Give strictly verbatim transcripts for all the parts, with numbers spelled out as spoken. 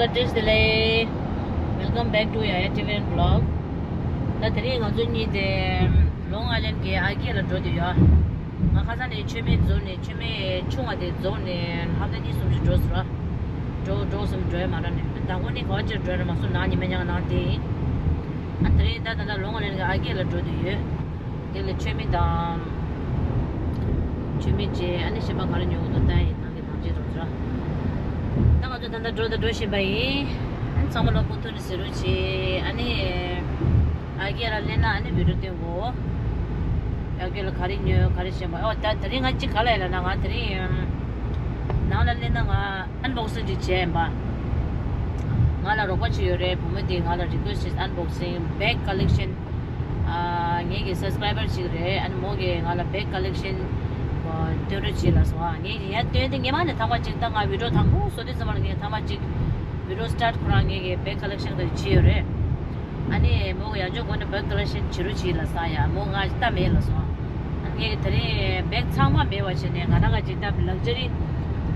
བཀྲ་ཤིས་བདེ་ལེགས། Welcome back to Yaya T V and vlog. ད་དེ་རིང་ང་ཚོ་གཉིས་དེ་Long Island གི་ཨ་རྒྱལ་ལ་འགྲོ་འདོད་ཡོད། ང་ཁ་སང་ནས་མཆོད་མེ་རྫོགས་ནས་མཆོད་མེ་ཆུང་བ་དེ་རྫོགས་ནས་ཧབ་ཏ་གཉིས་གསུམ་ཅིག་འགྲོ་ཟེར་བ། འགྲོ་འགྲོ་གསུམ་འགྲོ་ཡ་མ་ར་ནས་དང་པོ་ནི་ག་བ་ཅིག་འགྲོ་ཡ་ར་མ་སོང་ནང་ཉི་མ་ཉང་ནང་དེ་ཡིན། ཨ་དེ་རིང་ད་ད་ད་Long Island གི་ཨ་རྒྱལ་ལ་འགྲོ་འདོད་ཡོད། དེ་ལ་མཆོད་མེ་དང་། མཆོད་མེ་བྱས་ཨ་ནི་གཞན་པ་ག་རེ་ཉོ་གི་འདུག་ལྟ་ཡིན་ནང་གི་ནང་བྱེད་རོགས་ཟེར། ད་ང་ཚོ་ད་ལྟ་འགྲོ་ད་འགྲོ་བཞིན་པ་ཡིན། ཨ་ནི་ཚང་མ་ལ་ཕུགས་ཐུག་ནས་ཟེར་རོགས་བྱེད། ཨ་ནི། ཨ་རྒྱལ་ལ་སླེབས་ན་ཨ་ནི་བི་ཌིའོ་སྟོན་གོ། ཨ་རྒྱལ་ལ་ག་རེ་ཉོས་ག་རེ་བྱས་པ་ཨོ་ད་དེ་རིང་ང་གཅིག་ག་ལ་ཡིན་ལབ་ན་ང་དེ་རིང་། ནང་ལ་སླེབས་ན་ང་unboxing ཅིག་བྱས་ཡིན་པ། ང་ལ་རོགས་པ་ཅིག་ཡོད་རེད། བུ་མོ་དེས་ང་ལ་request བྱས་unboxing bag collection ཨ། ངེད་ཀྱི་subscriber ཅིག་རེད། ཨ་ནི་མོ་གིས་ང་ལ་bag collection ཨ། སྟོན་རོགས་བྱེད་ལབ་སོང་ཨ། ངས་ཡར་སྟོན་དེ་ངས་མ་ནས་ཐེངས་མ་གཅིག་ད་ང་བི་ཌིའོ་དང་པོ་བཟོ་དུས་ཙམ་པ་ལ་ངས་ཐེངས་མ་གཅིག་བི་ཌིའོ་start ཁོ་རང་ངེད་ཀྱི་bag collection ག་རེ་བྱས་ཡོད་རེད། ཨ་ནི་མོ་གིས་ཡང་ཅོག་གོ་ནས་bag collection བྱེད་རོགས་བྱེད་ལབ་སོང་ཡ། མོ་ང་ལྟ་མེད་ལབ་སོང་། ཨ་ངས་དེ་རིང་bag ཚང་མ་མེད་པ་བྱས་ནས་ང་རང་ག་ཅིག་ད་luxury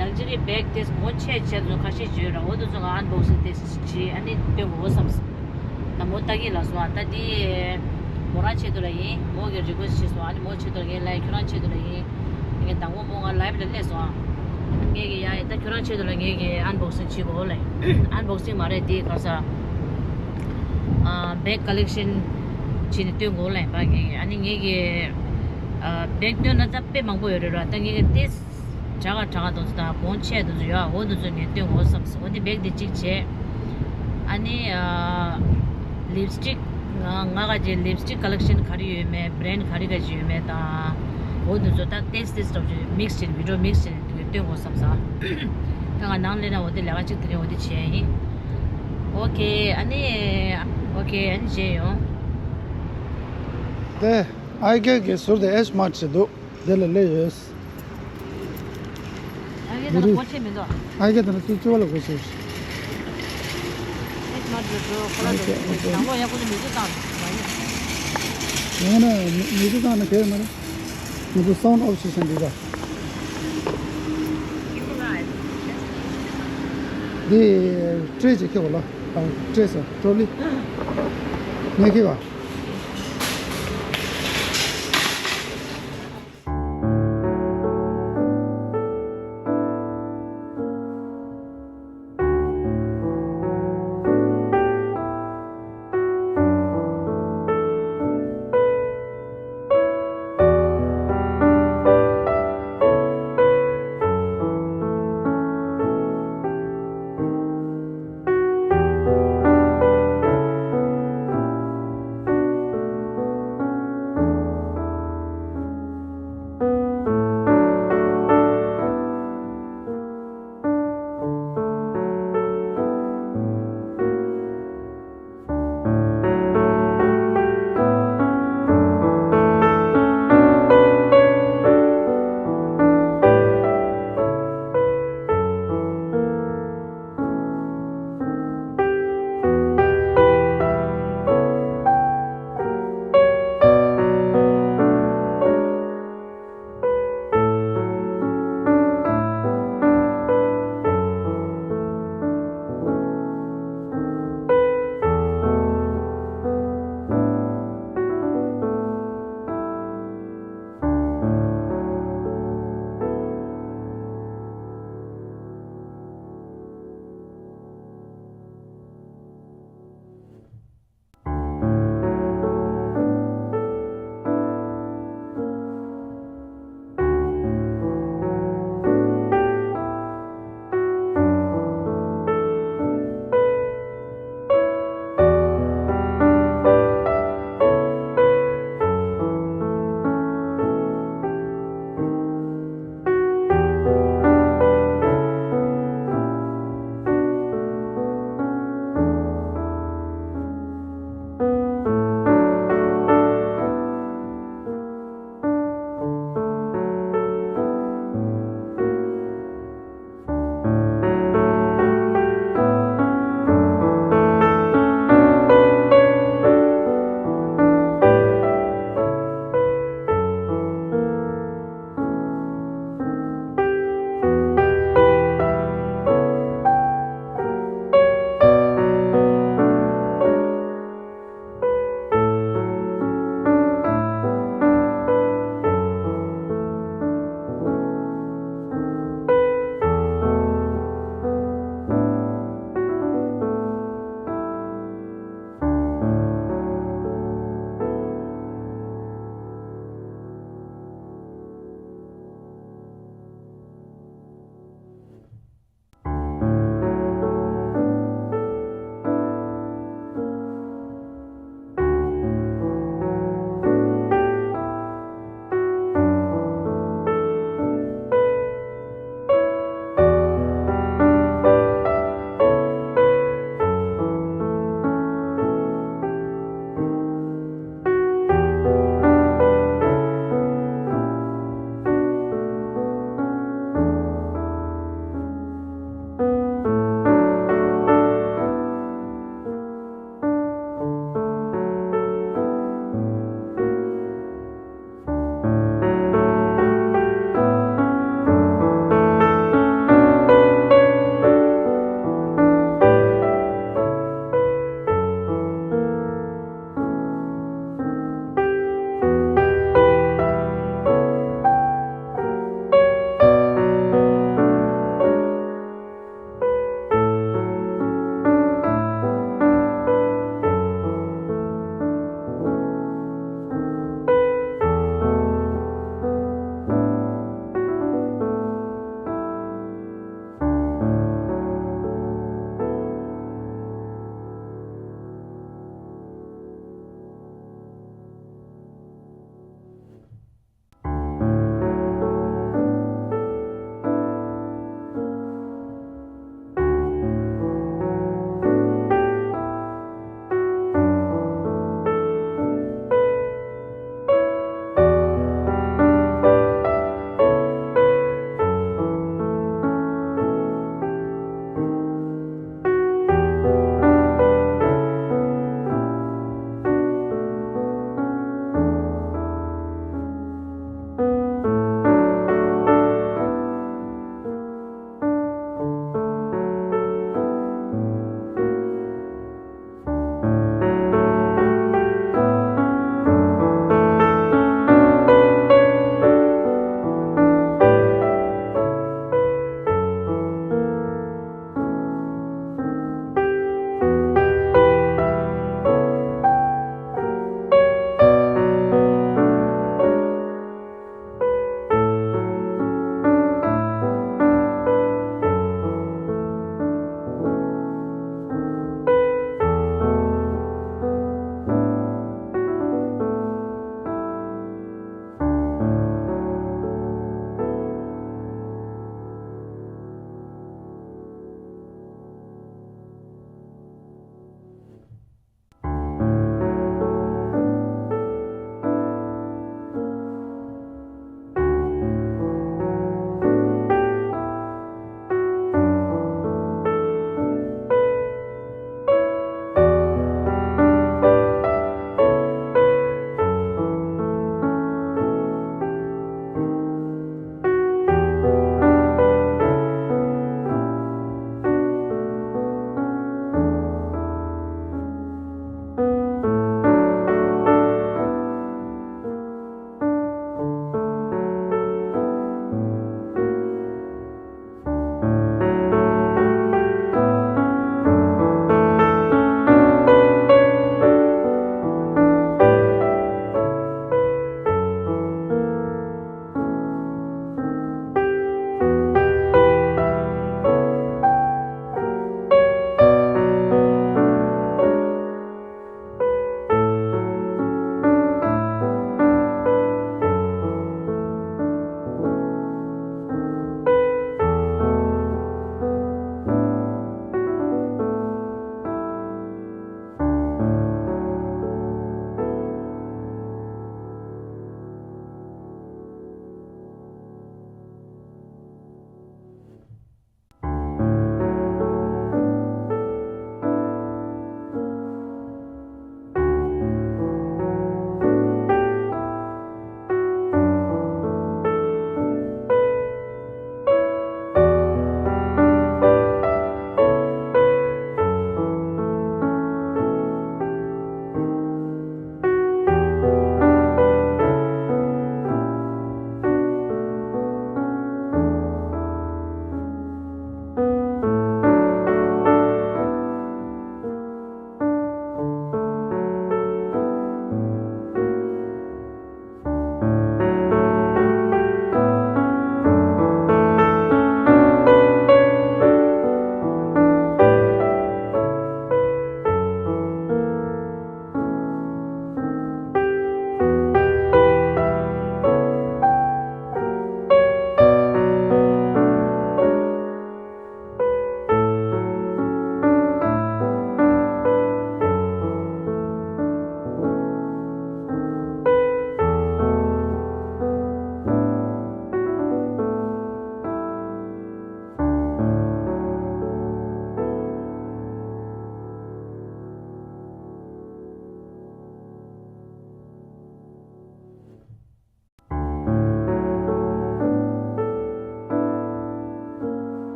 luxury bag དེ་གོང་ཆེ་ཆེ་ཚོ་ཁ་ཤས་བྱས་ཡོད་ར། འོ་དེ་ཚོ་ང་unboxing དེ་བྱེད་ཨ་ནི་སྟོན་དགོས་བསམ་སོང་། ད་མོ་ལྟ་གི་ལབ་སོང་ཨ། ད་དེ་མོ་རང་ཆེད་དུ་ལ་ཡིན། མོ་གིས་request བྱས་སོང་། ཨ་ནི་མོ་ཆེད་དུ་ལ་ངས་ལབ་ཁྱོད་རང་ཆེད་དུ་ལ་ཡིན། ངས་དང་པོ་མོ་ང་live ལ་སླེབས་སོང་ཨ། ངས་ཀྱི་ཡ་ཡི་ད་ཁྱོད་རང་ཆེད་དུ་ལ་ངས་ཀྱི་unboxing བྱེད་དགོས་ལབ། unboxing མ་རེད་དེ་ག་ས། ཨ་bag collection བྱས་ནས་སྟོན་དགོས་ལབ་པ་ངས། ཨ་ནི་ངས་ཀྱི་ཨ་bag སྟོན་ན་ད་དཔེ་མང་པོ་ཡོད་རེད་ར། ད་ངས་ཀྱི་དེ། གྲ་ག་གྲ་ག་དེ་ཚོ་དང་གོང་ཆེ་དེ་ཚོ་ཡོད་ཨ། འོ་དེ་ཚོ་ངས་སྟོན་དགོས་བསམ་སོང་། འོ་དེ་bag དེ་གཅིག་བྱས། ཨ་ནི་ཨ། lipstick ང་ང་ག་ཅིག་lipstick collection ག་རེ་ཡོད་མེད། brand ག་རེ་ག་ཅིག་ཡོད་མེད་དང་། འོ་དེ་ཚོ་ད་test test འདྲ་བོ་ཅིག་mix བྱས་video mix བྱས་ནས་དེ་ག་སྟོན་དགོས་བསམ་སོང་། ད་ང་ནང་སླེབས་ན་འོ་དེ་ལས་ཀ་གཅིག་དེ་རིང་འོ་དེ་བྱས་ཡིན། okay ཨ་ནི། okay ཨ་ནི་བྱས་ཡོང་། དེ་ཨ་རྒྱལ་གྱི་ཟུར་དེ་H Mart ཞིག་འདུག་དེ་ལ་སླེབས་ཡོད། ཨ་ཡེ་ད་ལ་སྒོ་ཕྱེ་མི་འདུག་ཨ་ཡེ་ད་ལ་ཚུར་ཅི་བ་ལ་སྒོ་ཕྱེ། ཨེ་མ་འགྲོ་འགྲོ་ཁོ་ལ་འགྲོ། ཨ་ཡེ་ད་ལ་དང་པོ་ཡག་པོ་ནི་མི་ཚོ་བཏང་མ་ཉན། ཡང་ན་མི་མི་ཚོ་བཏང་ན་དེ་མ་རེད། ང་ཚོ་sound off བྱེད་བཞིན་འདུག་ག་འདི་སྤྲེལ་ཅིག་ཁེལ་བ་ལ། ཨ་སྤྲེལ་ཟེར་ཀྲོ་ལི། ངས་ཁེལ་བ།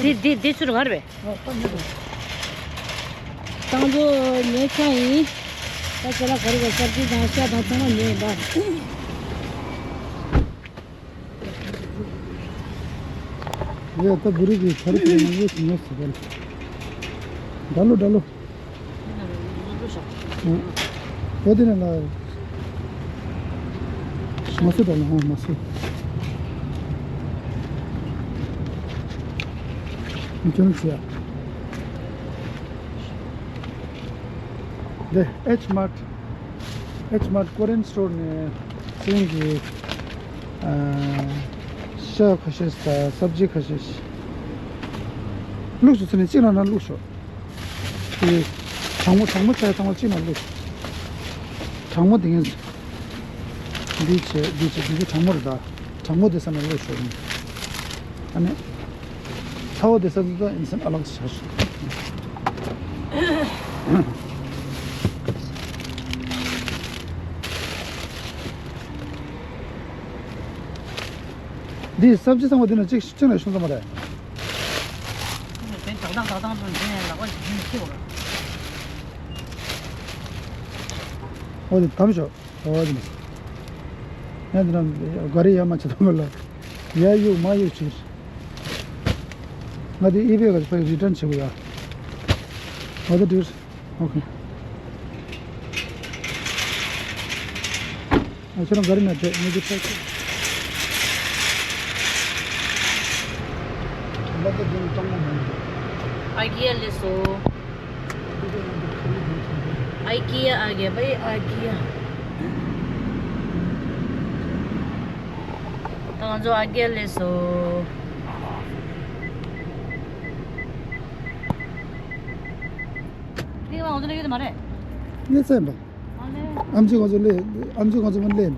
འདི་འདི་འདི་ཚུར་མར་བས། ཏང་ཙོ་ཉོས་ཚར་ཡིན། ད་ཅ་ལག་ག་རེ་ག་སབ་ཇི་དང་ཤ་དང་ཚང་མ་ཉོས་ཡིན་པ། ཡ་ད་བུ་རིག་གི་ཚ་རིག་གི་ནང་ཡོད་ཉོས་སུ་བར། ད་ལོ་ད་ལོ། འོ་དེ་ནས་ལ། མ་སུ་དང་ལ་ཧོ་མ་སུ། མི་ཅོན་ཤི་ཡ། དེ་H Mart། H Mart Korean store ནས་སེང་གི་ཤ་ཁ་ཤས་དང་སབ་ཇི་ཁ་ཤས་བླུགས་སུ་ཚུད་ནས་གཅིག་ལ་ན་བླུགས་ཤོག་དེ་གྲང་མོ་གྲང་མོ་ཆགས་ཚང་མ་གཅིག་ན་བླུགས། གྲང་མོ་དེ་ངས་འདི་བྱས་འདི་བྱས་འདི་གྲང་མོ་རེད་ད། གྲང་མོ་དེ་ས་ན་བླུགས་ཤོག་ཨ་ནི་ཚ་བོ་དེ་ས་ན་ད་ཨིན་སན་ཨ་ལག་ཆགས་ཤོག་འདི་སབ་ཇི་ཚང་མ་འདི་ན་གཅིག་གཅིག་ན་ཤོང་ཚང་མ་རེད། དེ་ཏག་ཏག་ཏག་ཏག་ཏུ་འདི་ནས་ལག་པ་ཞིག་ཞིག་ཁྱེར་བ། འོ་དེ་དམ་ཤོག་འོ་དེ་མ་ཡང་དེ་ན་ག་རེ་ཡ་མ་ཆེ་ཐོག་ལ་ཡ་གཡུག་མ་གཡུག་ཕྱིར། ང་དེ་ཨི་བེ་ག་ཕ་རི་ཊན་བྱེད་དགོས་ཡ། འོ་དེ་འགྲིག་ཨོ་ཁེ། ཁྱེད་རང་ག་རེ་ན་བྲེད་མི་འདུག་ས་ཁྱེད། ཨ་ཀི་ཡ་ལེ་སོ། ཨ་ཀི་ཡ་ཨ་ཀི་ཡ་བའི་ཨ་ཀི་ཡ། ད་ང་ཚོ་ཨ་ཀི་ཡ་ལེ་སོ། ཁྱེད་རང་ང་ཚོ་ལ་ཡོད་དམ་མ་རེད། ངས་བཙལ་པ། ཨམ་ཆི་ང་ཚོ་ལས་ཨམ་ཆི་ང་ཚོ་མ་ལས་པ།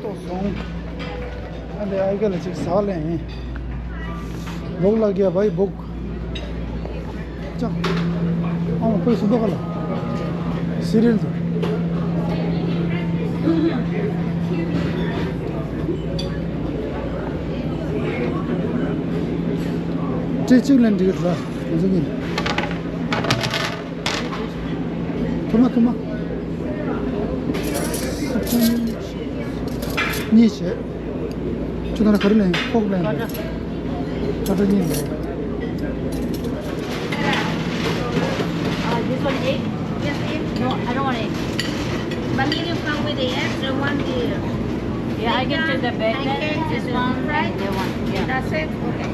ཏོག་སོང་། ཨ་ལས་ཨ་ཡིག་ལ་ཅིག་ཟག་ལེན། བོག་ལ་རྒྱ་བའི་བོག་ཅག་ཨང་པོའི་སུ་འདུག་ག་ལ། སི་རིལ་དུ། ཅི་གཅིག་ལེན་འགྲིག་གི་ར། ང་ཚོ་གཉིས། ཐུ་མ་ཐུ་མ། གཉིས་བྱས། ཁྱོད་ད་ལྟ་ག་རེ་ལེན། ཕོག་ལེན། ཀྲ་ཀྲ་གཉིས་ལེན། Uh, this one egg? Yes, egg. No, I don't want egg. But you come with the eggs, the one the Yeah, I can take the bacon, this one, and that one. Yeah. That's it? Okay.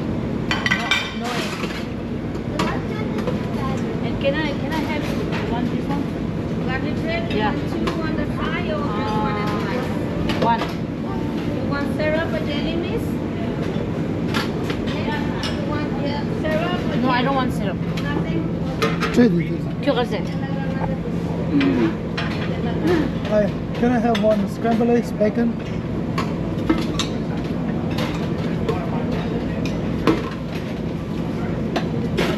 No, no egg. And can I can I have one this one? Garlic bread, yeah. You want two on the side or just one at a time? One. You want syrup or jelly, miss? You want uh, syrup or jelly? No, I don't want syrup. Nothing? ཁྱོད་ག་ཟེར། Hi, can I have one scrambled eggs, bacon?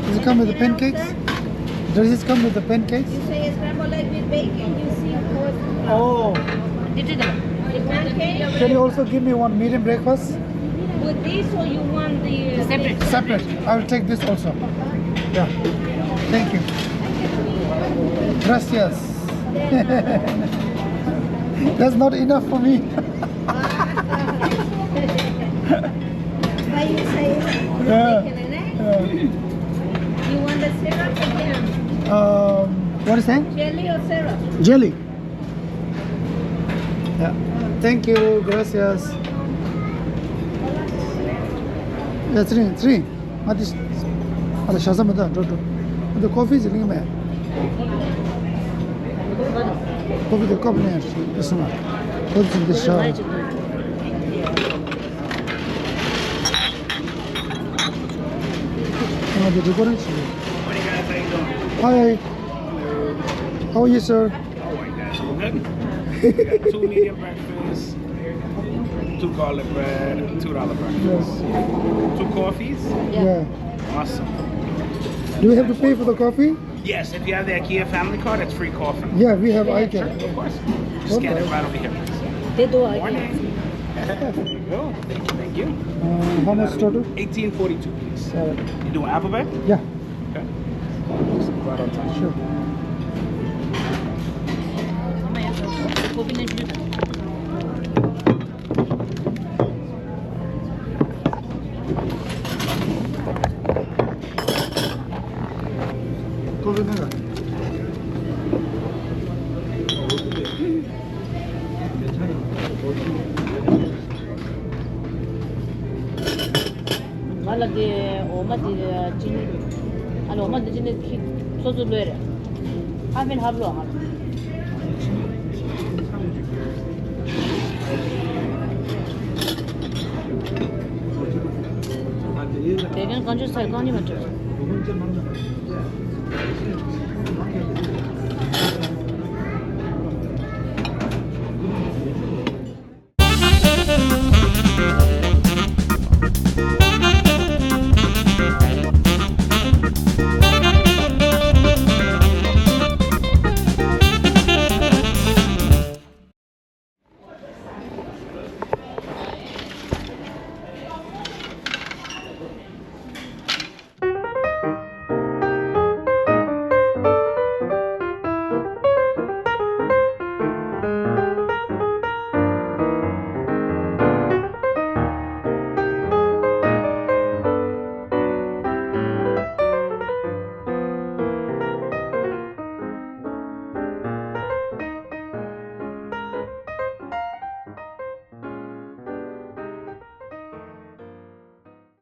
Does it come with the pancakes? Does this come with the pancakes? You say a scrambled egg with bacon, you see what? Oh. Did you know? The pancake? Can you also give me one medium breakfast? With this or you want the uh, separate? Separate. I will take this also. Yeah. Thank you. Gracias. That's not enough for me. Why you say? Yeah. Yeah. You want the syrup or jam? Um, what is that? Jelly or syrup? Jelly. Yeah. Thank you. Gracias. Yeah, three, three. ང་དེ་ཨ་ད་ཤ་ཟ་མི་འདུག་འགྲོ་འགྲོ། ཨ་ད་ཀོ་ཕི་ཅིག་ལེན་གི་མེད། ཀོ་ཕི་དེ་ཀོབ་ནས་ཨེ་སོང་ང་། ཀོ་ཕི་ཅིག་འདི་ཤ། ང་དེ་རི་ཀོ་རེན་ཅིག Hi. How are you, sir? Two medium breakfast. Two garlic bread, two dollar breakfast. Two coffees? Yeah. Yeah. Awesome. Do we have to pay for the coffee? Yes, if you have the IKEA family card, it's free coffee. Yeah, we have IKEA. Of course. Just get it right over here. They do Morning. There you go. Thank you, thank you. Uh, how much total? Eighteen forty-two, please. Uh, You doing apple bag? yeah, Okay. Just right on time. Sure. ང་ལ་དེ་འོ་མ་དེ་ཅི་ནི་ཨ་ལ་འོ་མ་དེ་ཅི་ནི་ཁི་སོ་སོ་ལོས་རེད། ཧ་མིན་ཧབ་ལོ་ཧ། དེ་གན་གང་ཅི་ཚ་གང་ཉི་མ་དྲི།